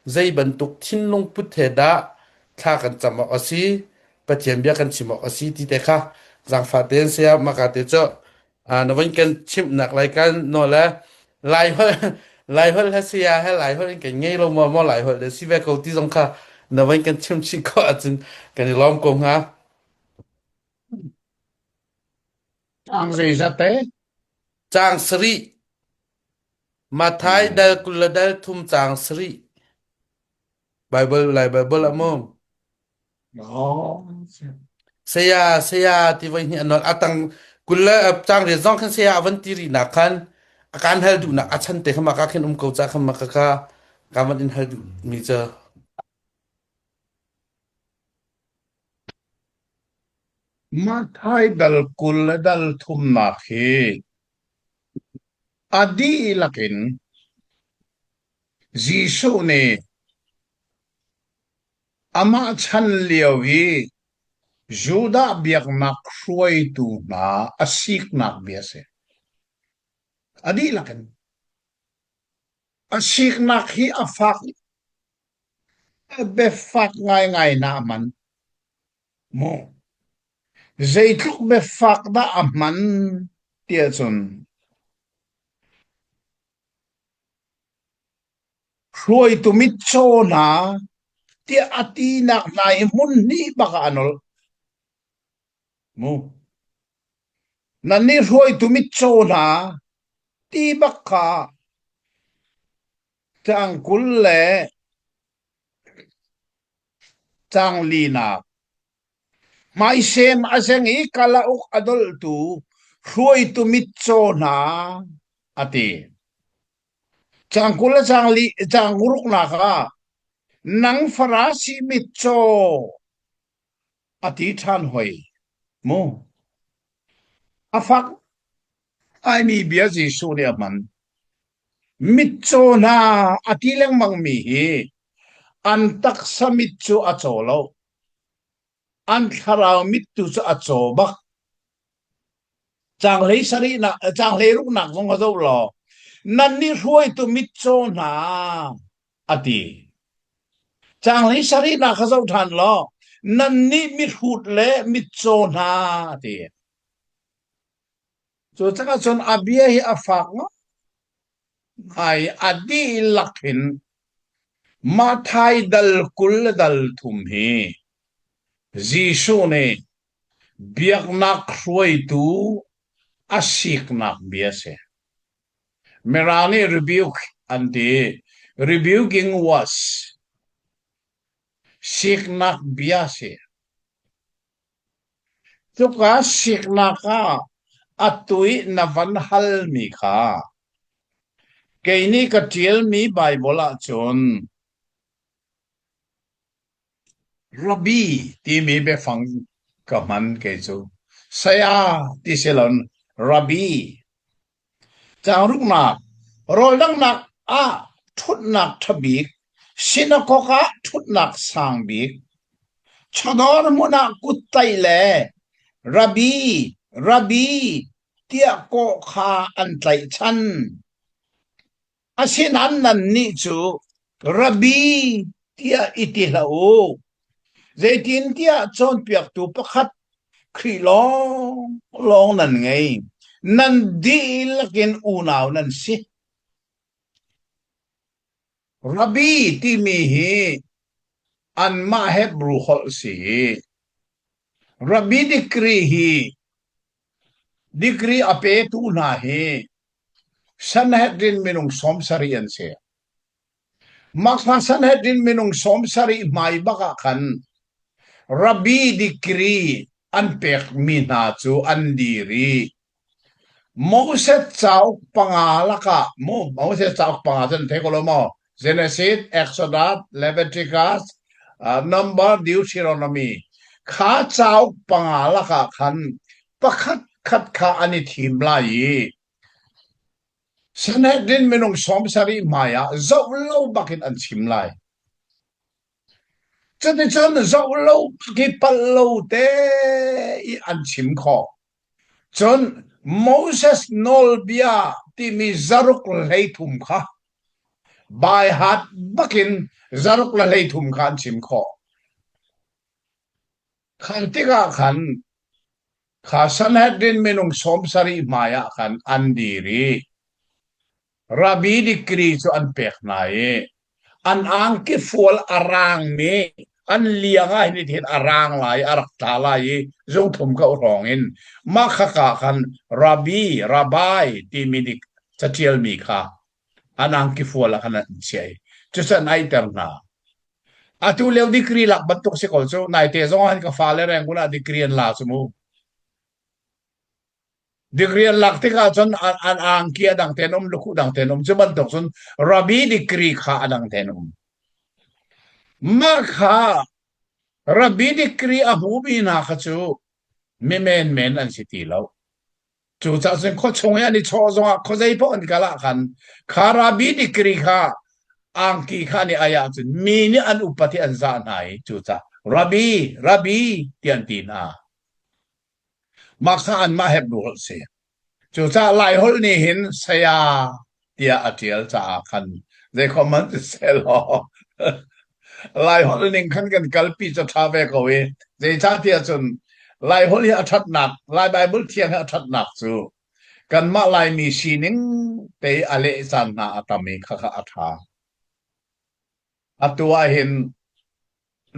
Zei bantuk thinlung put he dah thla kan cam awk a si? Pathian bia kan chim awk a si ti te kha zaangfah tein saya maka te cu uh, na van kan chimhnak lai kan no le Lai holh Lai holh he saya he Lai holh in kan ngei lo maw maw Lai holh le si ve ko ti zong kha na van kan chim chih khawh ahcun kan i lawm ko hnga. Ang zeizat te? Caang sarih Mathai Hmm. dal 20 le dal thum caang sarih Bible Lai Bible ah mu. Oh. Saya saya ti voi hnih a nawl a tang 20 le caang riat zong khan saya a van ti rih nak khan a kan hal duhnak a chan te kha maka khin um ko ca khan maka ka ka van in hal duh mi cu Mathai dal 20 le dal thumnak hi a dihlak in Jesuh nih Amah chan lio i Judah biaknak hruaitu hna a siknak bia a si. A dihlak in. A siknak hi a fak biafak ngaingai na a hman. Mu. Zeitluk biafak dah a hman tiah cun Hruaitu mitcaw hna tiah a tinak hna hi hmun hnih bak ah a nolh. Mu. Nannih hruaitu mitcaw hna ti bak kha caang 20 le caang linak Hmaisem a zeng i kalauk a dolhtu hruaitu mitcaw hna a ti. Caang 20 le caang li caang ruknak ah nang Farasi mitcaw a ti ṭhan hoi mu. A fak ngaimi bia Jesuh nih a hman. Mitcaw hna a ti lengmangmi hi an taksa mit cu a caw lo. An thlarau mit tu cu a caw bak. Caang hlei sarihnak, caang hleiruknak zong a zoh law, nannih hruaitu mitcaw hna, a ti. Caang hlei sarihnak kha zoh ṭhan law, nannih mihrut le mitcaw hna, a ti. Cu cangah cun a bia hi a fak ngai a dihlak in Mathai dal 20 le dal thum hi Jesuh nih biaknak hruaitu a siknak bia a si. Mirang nih rebuke an ti. Rebuking was siknak bia a si. Cuka siknak ah atu i na van halmi kha kei nih ka ṭialmi Baibal ahcun Rabbi timi biafang ka hman kei cu. Saya ti si loin Rabbi. Caang ruknak, rawl danghnak ah ṭhutnak ṭha bik, sinakok ah ṭhutnak sang bik, chawdawr hmun ah kuttlaih le Rabbi, Rabbi tiah kawh kha an tlaihchan. Asinain nannih cu Rabbi tiah i ti hlah u. Zeitintiah cawnpiaktu pakhat Khrih lawng lawng nan ngei. Nan dihlak in unau nan si. Rabbi timi hi anmah Hebru holh si. Rabbi degree hi degree a petu hna hi Sanhedrin minung 70 an si. Mah kha Sanhedrin minung 70 hmai bak ah khan Rabbi degree an pekmi hna cu an dir i Moses cauk panga lakah Moses cauk panga cu an thei ko lo maw? Genesis, Exodus, Leviticus, uh, Number, Deuteronomy. Kha cauk panga lakah khan pakhat khat kha an i thim lai i Sanhedrin minung 70 hmai ah zoh lo bakin an chim lai. Cuticun zoh lo bak i palh lo te i an chim khawh. Cun Moses nawlbia timi zaruk 13 kha baihat bakin zaruk le 13 kha an chim khawh. Khan tikah khan kha Sanhedrin minung 70 hmaiah khan an dir i Rabbi degree cu an pek hna i an angki fual a raangmi an liang ah hin hin a raang lai a rak tla lai i zungthum ko hrawng in mah khaka khan rabbi rabbi timi dik catialmi kha an angki fual ah khan an chiah i cucu an aiter hna. Atu lio degree lak bantuk si ko cu naite zong ah hin ka fale Rangoon ah degree an la cu mu. Degree an lak tikah cun an angki a dang tein um, lukhuh dang tein um. Cu bantuk cun rabbi degree kha a dang tein um. Mah kha rabbi degree a hmumi hna kha cu mi menmen an si ti lo. Cucaah cun khuachung i an i chawh zongah khuazei paoh an kal ah khan kha rabbi degree kha angki kha an i ai ahcun mi nih an upat i an zah hna i cucaah rabbi rabbi ti an ti hna. Mah kha anmah Hebru holh si. Cucaah Laiholh nih hin saya tiah a ṭial caah khan zeikhom hmanh sisehlaw Laiholh ning khan kan kalpi cu a ṭha ve ko i zeicahtiah cun Laiholh hi a ṭhatnak, Lai Baibal thiang hi a ṭhatnak cu kanmah Laimi sining te i a leh caan hna a tam i khakha a ṭha. Atu ah hin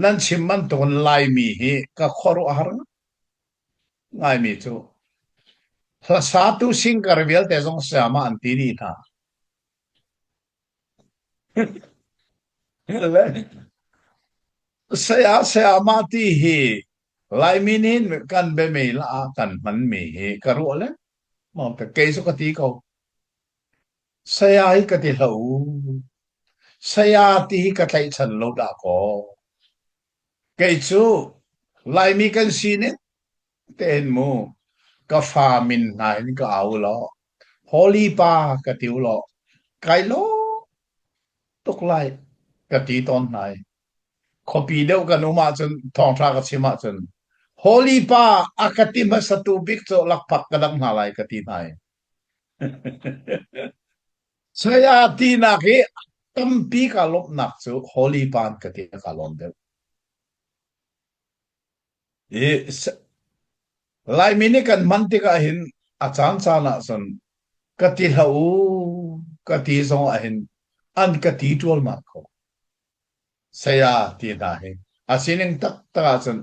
nan chim bantukin Laimi hi ka khuaruah a har ngaimi cu hlasatu singer vialte zong sayama an ti dih hna. Saya sayama ti hi Laimi nih kan biamei la ah kan hmanmi hi ka ruah le kei cu ka ti ko. Saya hi ka ti hlah u. Saya ti hi ka tlaihchan lo dah kaw. Kei cu Laimi kan sining tein mu ka fa min hna in ka au law Holy pa ka ti u law kai lawm tuk lai ka ti tawn hna i khuapi deuh kan um ahcun thawngṭha ka chim ahcun Holy pa a ka ti hmasatu bik cu lakphak ka dangh hna lai ka ti hna i Saya tinak hi tampi ka lawmhnak cu Holy Pan ka ti ka lawm deuh. I Laimi nih kan hman tikah hin a caan caan ah cun ka ti hlah u ka ti zong ah hin an ka ti ṭualmal ko. Saya ti hna hi a sining taktak ahcun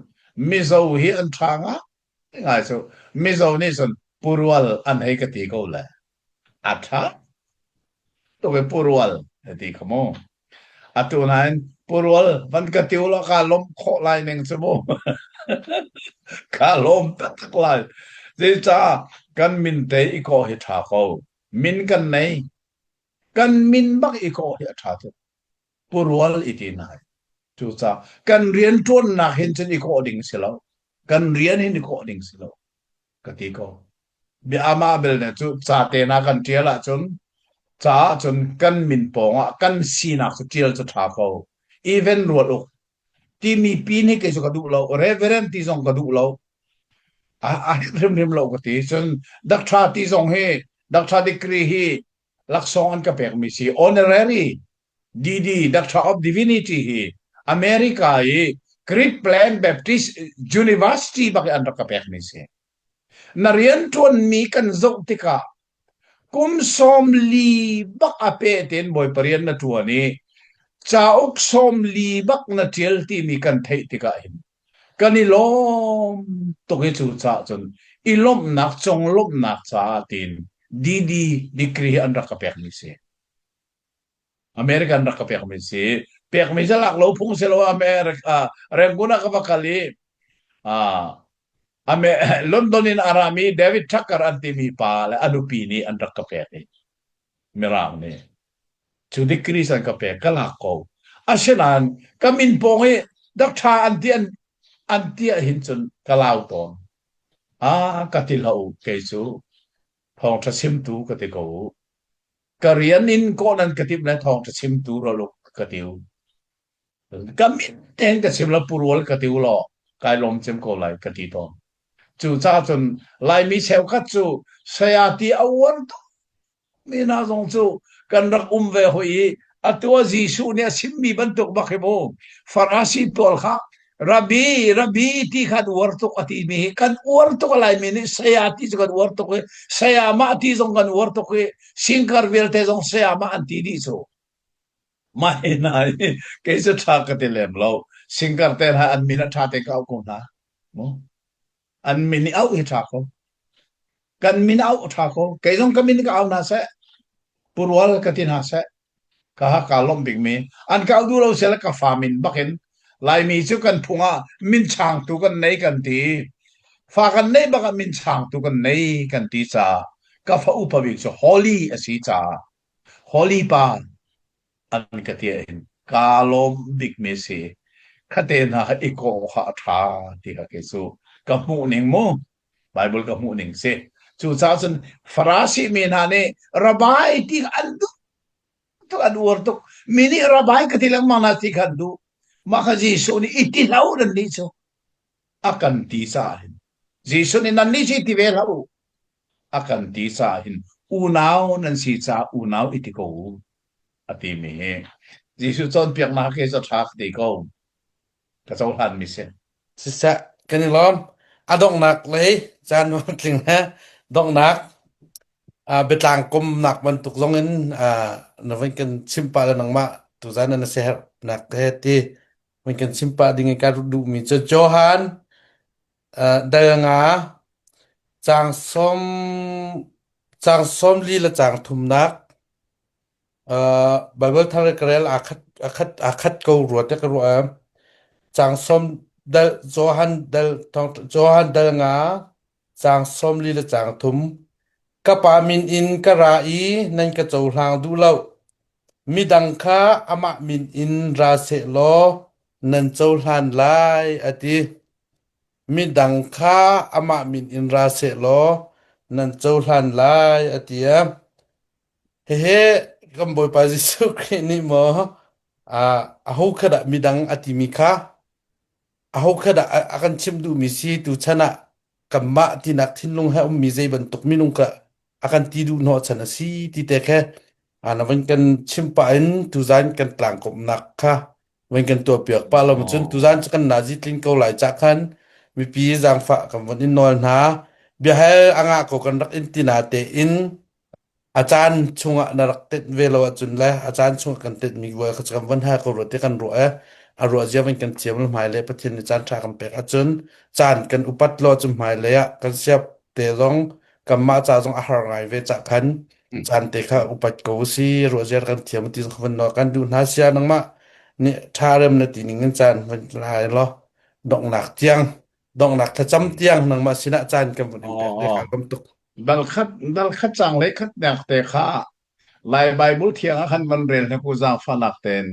Mizo hi an ṭha ngaingai cu. Mizo nih cun purual an hei ka ti ko le. A ṭha tuk i purual na ti kha mu. Atu nain purual van ka ti ulaw kaa lawmh khawh lai ning cu mu. Kaa lawm taktak lai. Zeicah kan min te i kawh hi ṭha ko. Min kan nei. Kan min bak i kawh hi a ṭha tuk. Purual i ti hna. Cucaah kan rian ṭuannak hin cun i kawh ding si lo. Kan rian hin i kawh ding si lo. Ka ti ko. Bia amah bel ne cu ca te na kan ṭial ahcun ca ahcun kan min pawng ah kan sinak cu ṭial cu ṭha ko. Even rual uk timi pin hi kei cu ka duh lo. Reverend ti zong ka duh lo. A, a hrimhrim lo ka ti. Cun doctor ti zong hi doctor degree hi laksawng an ka pekmi si honorary DD Doctor of Divinity hi America i Great Plain Baptist University bak i an rak ka pekmi si. Na rianṭuanmi kan zoh tikah kum 40 bak a pe tein Bawipa rian na ṭuan i cauk 40 bak na ṭial timi kan theih tikah hin kan i lawm tuk i cucaah cun i lawmhnak conglawmhnak caah tiin DD degree hi an rak ka pekmi si. American rak ka pekmi si. Pekmi cu lak lo phung si lo America Rangoon ah ka va kal i ah London in a rami David Tucker an timi pa le a nupi nih an rak ka pek i Mirang nih cu degree an ka pek ka lak ko. Asinain ka min pawng i doctor an ti an an ti ahhin cun ka lau tawn. Ah ka ti hlah u kei cu thawngṭha chimtu ka ti ko u. Ka rian in kawh nan ka timh le thawngṭha chimtu rawluk ka ti u. Ka min tein ka chim la purual ka ti u law kai lawm cem ko lai ka ti tawn. Cucaah cun Laimi cheukhat cu saya ti a uar tuk mi hna zong cu kan rak um ve hoi i atu ah Jesuh nih a chimmi bantuk bak hi mu Farasi pawl kha Rabbi, Rabbi ti kha an uar tuk a timi hi kan uar tuk a Laimi nih saya ti cu kan uar tuk i saya mah ti zong kan uar tuk i singkar vialte zong saya mah an ti dih cu. Mah hi hna hi kei cu ṭha ka ti lem lo. Singkar te hna an min a ṭha te ka auh ko hna. Mu? An min i auh hi ṭha ko. Kan min auh ṭha ko. Kei zong ka min ka au hna seh. Purual ka ti hna seh. Ka ha kaa lawmh bikmi. An ka auh duh lo seh le ka fa min bakin Laimi cu kan phung ah min changtu kan nei kan ti. Fa kan neih bak ah min changtu kan nei kan ti caah ka fa upa bik cu Holly a si caah Holly pa an ka ti ahhin kaa lawm bikmi si. Khate hna kha i kawh kha a ṭha ti kha kei cu ka hmuh ning mu. Bible ka hmuh ning si. Cucaah cun Farasi mi hna nih Rabbi ti kha an duh tuk an uar tuk. Mi nih Rabbi ka ti lengmang hna ti kha an duh. Mah kha Jesuh nih i ti hlah u nannih cu a kan ti caah hin. Jesuh nih nannih cu i ti ve hlah u a kan ti caah hin unau nan si caah unau i ti ko u a timi hi Jesuh cawnpiaknak hi cu ṭha ka ti ko. Ka cohlanmi si. Siseh, kan i lawm. A donghnak lei caan tling he donghnak uh, biatlang komnak bantuk zong in uh, na van kan chim pah le nangmah tuzan na siaherhnak he ti van kan chim pah ding in ka duhmi cu Johan uh, dal nga caang sawm caang sawm li le caang thumnak Uh, Bible thar ka rel aa khat aa khat aa khat ko rua te ka ruah. Caang sawm dal Johan dal thong Johan dal nga caang sawm li le caang thum. Ka pa min in ka ra i nan ka cohlang duh lo. Midang kha amah min in ra seh law nan cohlan lai a ti. Midang kha amah min in ra seh law nan cohlan lai a ti. Hihi kan Bawipa Jesuh Khrih nih maw ah aho kha dah midang a timi kha aho kha dah a, a kan chimh duhmi si tuchan ah kanmah tinak thinlung he ummi zei bantuk minung kha a kan ti duh hnawhchan a si ti te khe ah na van kan chim pah in tuzan kan tlangkawmhnak kha van kan tuahpiak pah lo cun Oh. tuzan cu kan nazi tlin ko lai cah khan mipi zaangfah kan von in nawl hna biahal a ngah ko kan rak in ti na tein A caan chungah na rak tenh ve lo ahcun le a caan chungah kan tenhmi vuai kha cu kan von hal ko rua ti kan ruah i a ruah zia van kan thiam lo hmailei Pathian nih caan ṭha kan pek ahcun caan kan upat lo ahcun hmailei ah kan siap te zong kanmah ca zong a har ngai ve cah khan caan te kha upat ko si ruah ziar kan thiam ti zong kha van nawl kan duh hna sia nangmah nih ṭha rem na ti ning in caan van lai law donghnak tiang donghnak thlacam tiang nangmah sinah caan kan vun in pek te Oh. kha kam tuk Dal khat dal khat cang le khat nak te kha Lai Bible thiang ah khan van rel hna ku zaangfahnak tein.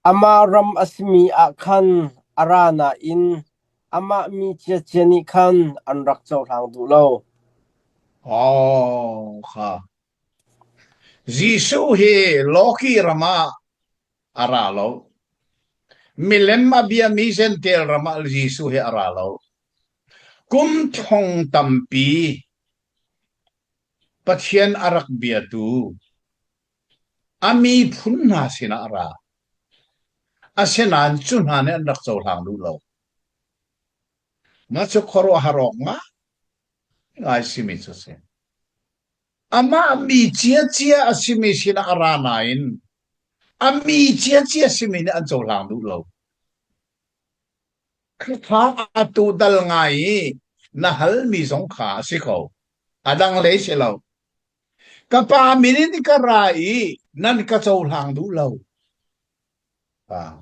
Amah ram a simi ah khan a ra nain amah mi ciacia nih khan an rak cohlang duh lo. Oh, kha. Jesuh hi Loki ram ah a ra lo. Milem a biami Jentail ram ah Jesuh hi a ra lo. Kum thong tampi. Pathian a rak biatu a miphun hna sinah a ra. Asinain cu hna nih an rak cohlang duh lo. Mah cu khuaruahhar awk ngaingai simi cu a si. Amah mi ciacia a simi sinah a ra nain a mi ciacia simi nih an cohlang duh lo. Kha atu dal ngai i na halmi zong kha a si ko. A dang lei si lo. Ka pa min in ka ra i nan ka cohlang duh lo. Ah.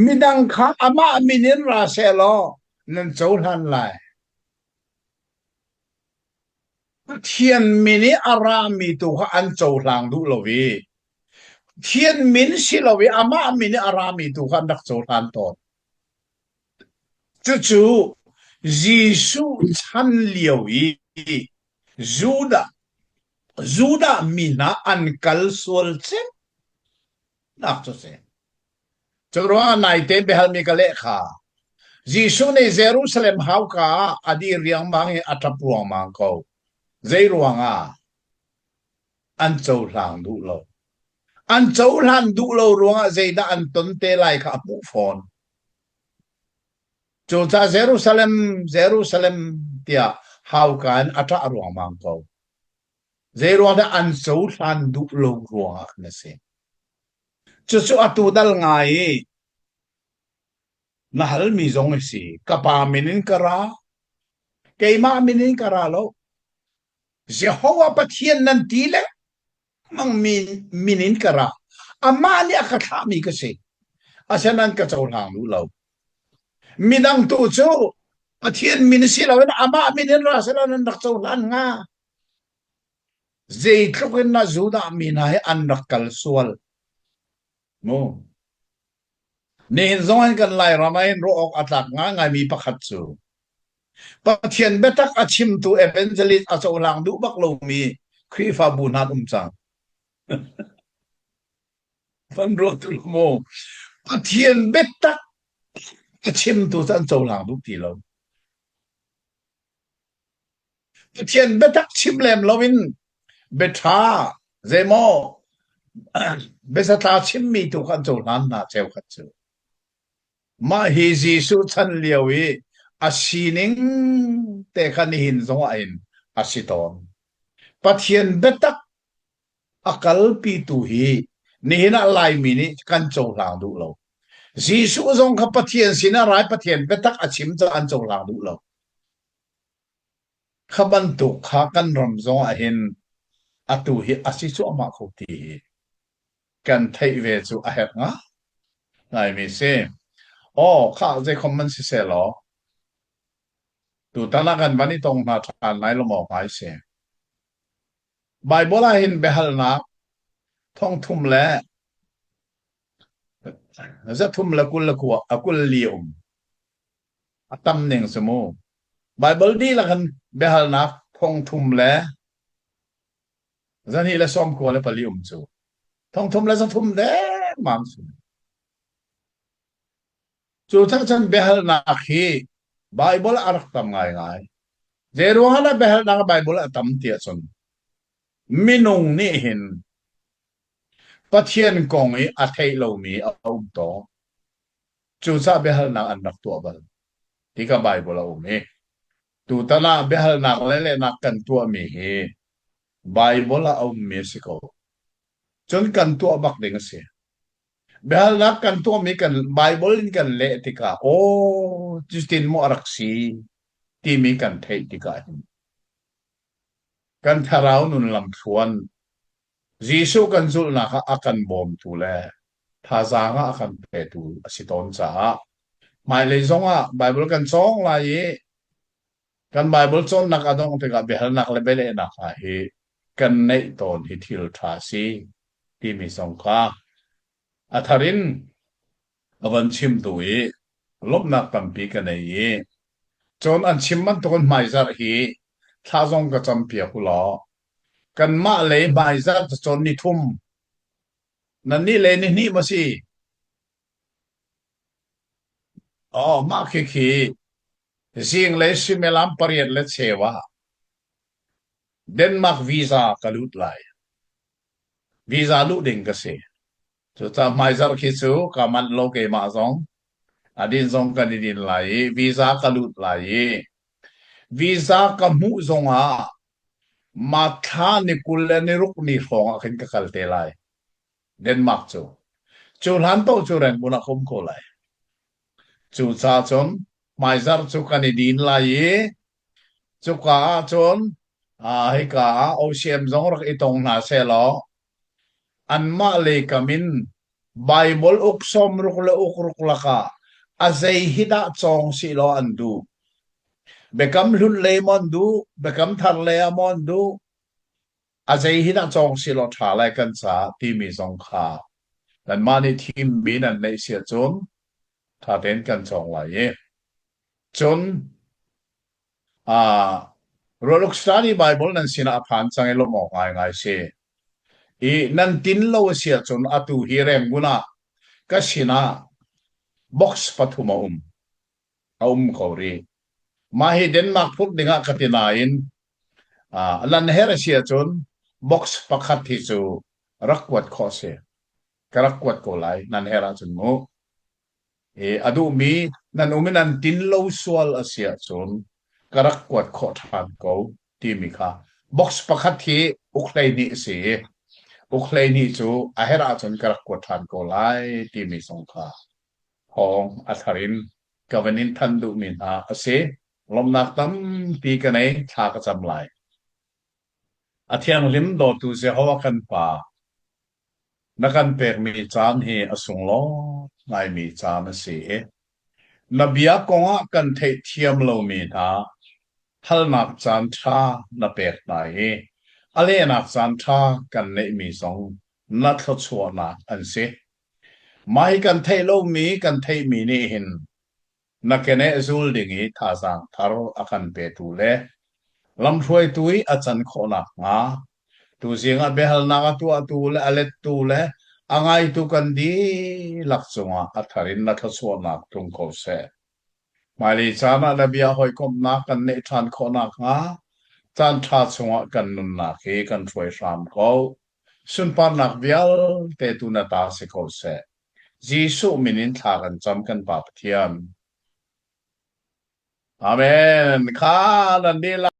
Midang kha amah min in ra seh law nan cohlan lai. Pathian min i a rami tu kha an cohlang duh lo i Pathian min si lo i amah min i a rami tu kha an rak cohlan tawn. Cucu Jesuh chan lio i Judah Judah mi hna an kal sual cemnak cu a si. Cu ruangah naite biahalmi ka leh kha Jesuh nih Jerusalem hauka ah a dir riangmang i a ṭap ruangmang ko. Zei ruangah? An cohlang duh lo. An cohlan duh lo ruangah zeidah an ton te lai kha a hmuh fawn. Cucaah Jerusalem, Jerusalem tiah hauka in a ṭah ruangmang ko. Zei ruang dah an cohlan duh lo ruangah khan a si. Cucu atu dal ngai i na halmi zong a si. Ka pa min in ka ra. Keimah min in ka ra lo. Jehovah Pathian nan ti lengmang min, min in ka ra. Amah nih a ka thlahmi ka si. Asinain ka cohlang duh lo. Midang tu cu Pathian min si loin amah min in ra selaw nan rak cohlan hnga. Zeitluk in na Judah mi hna hi an rak kal sual. Mu. Nihin zong in kan Lairam ah hin ruah awk a tlak ngaingaimi pakhat cu Pathian biatak a chimtu evangelist a cohlang duh bak lomi Khrihfabu hna an um cang. Van ruat u mu. Pathian biatak a chimtu cu an cohlang duh ti lo. Pathian biatak chim lem loin biaṭha zeimaw biazatla chimmi tu kha an cohlan hna cheukhat cu. Mah hi Jesuh chan lio i a sining te kha nihin zongah hin a si tawn. Pathian biatak a kalpitu hi nihin ah Laimi nih kan cohlang duh lo. Jesuh zong kha Pathian sinah rai Pathian biatak a chim caah an cohlang duh lo. Kha bantuk kha kan ram zong ah hin atu hi a si cuahmah ko ti hi kan theih ve cu a herh ngaingaimi si. Aw, khah zeikhom man siseh law, tutan ah kan van i tong hna ṭhan lai lo maw ngai si. Baibal ah hin biahalnak thongthum le zathum le 20 le kua a 20 li a um. A tam ning si mu. Baibal dihlak in biahalnak thongthum le zahnih le 94 um cu. Thongthum le zathum dengmang si. Cu chan biahalnak hi Baibal a rak tam ngaingai. Zei ruang ah dah biahalnak Baibal a tam ti ahcun minung nih hin Pathian kong i a theih lomi a um tawn. Cucaah biahalnak an rak tuah bal. Ti ka Baibal a um i tutan ah biahalnak le lehnak kan tuahmi hi Baibal ah a ummi a si ko. Cun kan tuah bak ding a si. Biahalnak kan tuahmi kan Baibal in kan leh tikah aw cutin maw a rak si timi kan theih tikah hin kan thlarau nun lamthluan Jesuh kan zulhnak ah a kan bawmtu le thazaang ah a kan petu a si tawn caah hmailei zongah Baibal kan cawng lai i kan Baibal cawnnak a dongh tikah biahalnak le bialehnak hna hi kan neih tawn hi thil ṭha a si timi zong kha a thar in a van chimtu i lawmhnak tampi ka nei i cun an chim bantukin hmaizarh hi thla zong ka campiak u law Kanmah lei hmaizarh cacawn nithum. Nannih lei nihnih maw si? Aw, mah khikhi zinglei suimilam pariat le cheu ah. Denmark visa ka lut lai. Visa luh ding ka si. Cucaah hmaizarh khi cu ka manh lo keimah zong. A din zong kan i din lai i visa ka lut lai i visa ka hmuh zong ah ma thla ni 20 le ni ruk ni hrawng ah khin ka kal te lai. Denmark cu. Cu hlan paoh cu Rangoon ah ka um ko lai. Cucaah cun hmaizarh cu kan i din lai i cuka ah cun hika ah OCM zong rak i tong hna sehlaw anmah lei kam in Baibal uk sawmruk le uk ruk lakah a zei hi dah cawng sihlaw an duh. Biakam hlun lei maw an duh, biakam thar lei ah maw an duh, a zei hi dah cawng sihlaw ṭha lai kan caah timi zong kha nanmah nih thimmi nan neih si ahcun ṭha tein kan cawng lai i cun uh, Rualuk Study Bible nan sinah a phan cang i lawmh awk ngaingai si. I nan tin lo a si ahcun atu hi Rangoon ah ka sinah box pathum a um. A um ko rih. Mah hi Denmark phurh dingah ka ti nain uh, lan her a si ahcun box pakhat hi cu rak kuat khawh si. Ka rak kuat ko lai nan her ahcun mu. I a duhmi nan um i nan tin lo sual a si ahcun ka rak kuat khawh ṭhan ko timi kha box pakhat hi uk 12 a si i uk 12 cu a herh ahcun ka rak kuat ṭhan ko lai timi zong kha thawng a thar in ka van in thanh duhmi hna a si. Lawmhnak tampi ka nei, thla ka cam lai. A thianghlim dawtu Jehovah kan Pa, na kan pekmi caan hi a sunglawi ngaimi caan a si i na bia kongah kan theihthiam lomi hna halnak caan ṭha na pek hna i a lehnak caan ṭha kan neihmi zong na thluachuahnak an si. Mah hi kan theih lomi kan theihmi nih hin na keneh zul ding i thazaang thar a kan petu le lamhruaitu i a can khawh nakhnga tuzing ah biahalnak a tuahtu le a lettu le a ngaitu kan dihlak cungah a thar in na thluachuahnak tlung ko seh. Hmailei caan ah na bia hawikomhnak kan neih ṭhan khawh nakhnga caanṭha chungah kan nunnak hi kan hruai hram ko. Sunparnak vialte tu na ta si ko seh. Jesuh min in thla kan cam kan Pa Pathian. Amen. Kha nan dihlak.